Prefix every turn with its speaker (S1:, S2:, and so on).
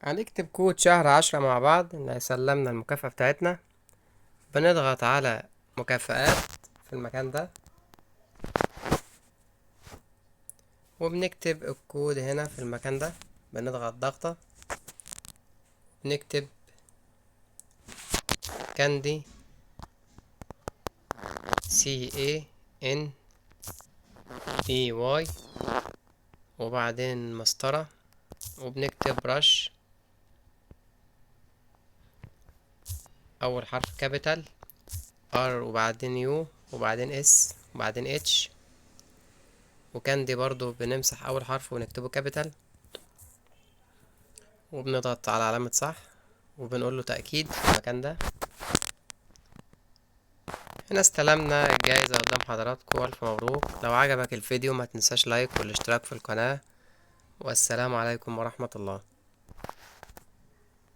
S1: هنكتب كود شهر 10 مع بعض اللي هيسلمنا المكافأة بتاعتنا. بنضغط على مكافآت في المكان ده، وبنكتب الكود هنا في المكان ده، بنضغط ضغطة، نكتب Candy C A N D Y وبعدين مسطرة، وبنكتب Rush أول حرف capital R وبعدين U وبعدين S وبعدين H، و Candy برضو بنمسح أول حرف ونكتبه capital، وبنضغط على علامة صح وبنقول له تأكيد في المكان ده. هنا استلمنا الجايزة قدام حضراتكم، ألف مبروك. لو عجبك الفيديو ما تنساش لايك والاشتراك في القناة، والسلام عليكم ورحمة الله.